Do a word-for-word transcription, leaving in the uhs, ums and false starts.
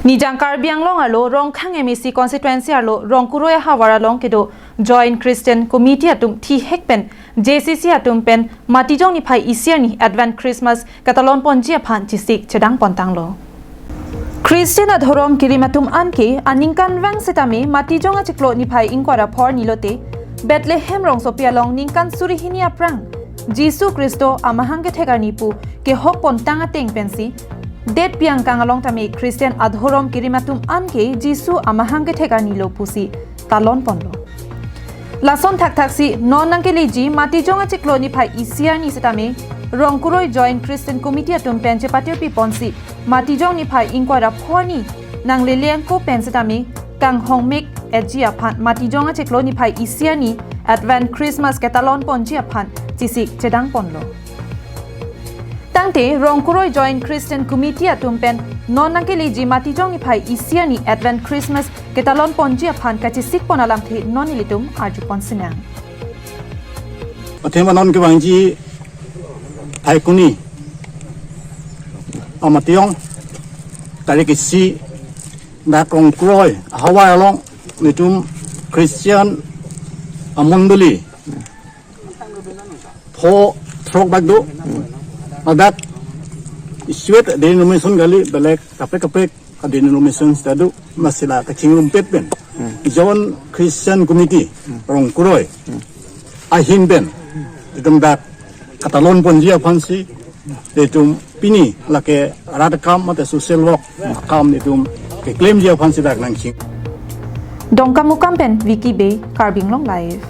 Nijang Karbi Anglong arlo Rongkhang M A C constituency arlo Rongkuroi ahavar along kedo Joint Christian Committee atum thihek pen J C C atum pen Matijong niphai isi arni Advent Christmas ketalon ponji aphan chesik chedang pontanglo. Christian adhorom kerim atum anke aningkanvang setame Matijong achiklo niphai ingkoi ra phongo arni lote Bethlehem rongsopi along ningkan suri hini aphrang Jisu Khristo amahang kethek arni pu kehok pontang ateng pensi detpi angkang along tame Christian adhorom kerim atum anke Jisu amahang kethek arni lo pusi talon ponlo. Lason thakthaksi non nangkeleji Matijong achiklo niphai isi arni setame Rongkuroi Joint Christian Committee atum pen chepatirpi ponsi Matijong niphai ingkoi ra phongo arni nanglele angko pen setame kanghong mek etji aphan Matijong achiklo niphai isi arni Advent Christmas ketalon ponji aphan chesik chedang ponlo. Tangte Rongkuroi Joint Christian Committee atum pen non nangkeleji Matijong niphai isi arni Advent Christmas ketalon ponji aphan kachesik pon alamthe non ilitum arju pon sinang. Athema non kevangji Phaikuni amatiyong tarik isi dak Rongkuroi ahavar along netum Christian amondoli pho throk bak do. Ladak isi-et denomination kali, belek kaprek kaprek a-denomination ta do, masila kachingrumpet pen Joint Christian Committee Rongkuroi ahin pen itum dak ketalon ponji aphansi itum pini lake rat akam mate social work akam itum keklemji aphansi dak nangching. Dongkamukam pen Vicky Bey, Karbi Anglong Live.